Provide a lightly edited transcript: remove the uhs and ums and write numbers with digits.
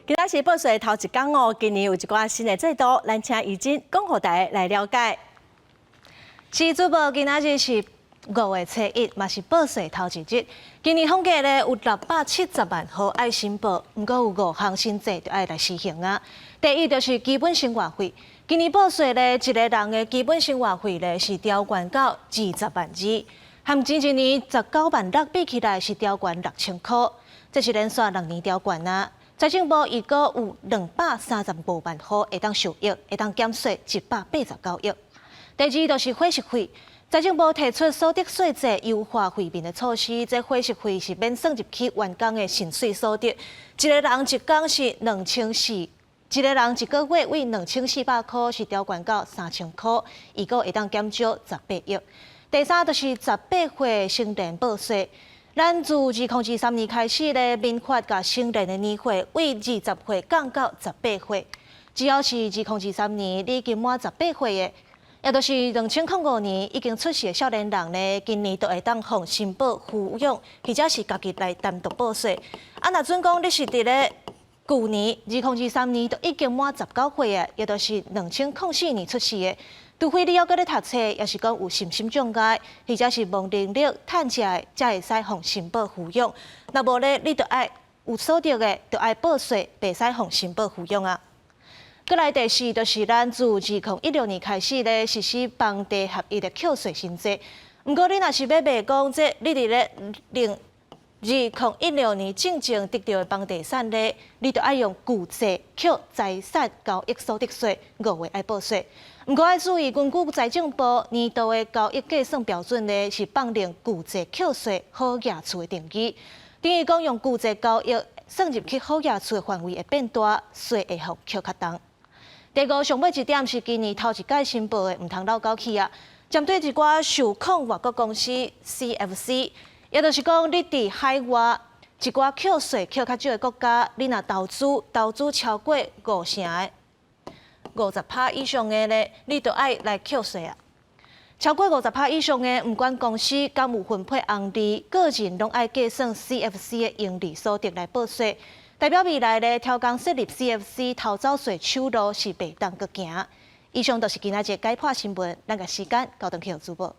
今仔是報稅頭一工哦，今年有一寡新的制度，咱請怡珍講予大家來了解。是主播，今仔日是5月初1，嘛是報稅頭一日。今年統計咧有670萬戶愛申報，毋過有五項新制就愛來實行啊。第一就是基本生活費，今年報稅咧，一個人的基本生活費咧是調懸到20萬2，和前一年19萬6比起來是調懸6000箍，這是連續6年調懸啊。財政部預估有235萬戶會當受益，會當減稅189億。第二就是伙食費，財政部提出所得稅制優化惠民的措施，這伙食費是免算入去員工的薪水所得，一個人一工是2400，一個人一個月為2400箍，是調懸到3000箍，預估會當減少18億。第三就是18歲成年報稅。咱自2023年開始咧，民法共成年的年歲為20歲降到十八歲。只要是二零二三年你已經滿十八歲的，也就是2005年已經出世的少年人咧，今年就會當予申報撫養，或者是家己來單獨報稅。啊，若準講你是佇咧舊年2023年就已經滿19歲的，也就是2004年出世的，除非你猶閣咧讀冊，抑是講有身心障礙，或者是無能力趁食的，才會使予申報撫養。若無咧，你就愛有所得的，就愛報稅，袂使予申報撫養啊。閣來第四，就是咱自2016年開始咧實施房地合一的扣稅新制。毋過你若是欲賣講，這你佇咧2016年進前得著的房地產咧，你就愛用舊制扣財產交易所得稅，5月愛報稅。毋過愛注意，根據財政部年度的交易計算標準咧，是放任舊制扣稅好額厝的定義，等於講用舊制交易算入去好額厝的範圍會變大，稅會予扣較重。第五，上尾一點是今年頭一擺申報的，毋通漏交去啊！針對一寡受控外國公司 CFC，也就是講你佇海外一寡扣稅扣較少的國家，你若投資超過五成的50趴以上的咧，你就愛來扣稅啊！超過五十趴以上的，毋管公司敢有分配紅利，個人攏愛計算 CFC 的盈利所得來報稅。代表未來咧，刁工設立 CFC 偷走稅手路是袂當閣行。以上就是今仔日解破新聞，咱共時間交轉去予主播。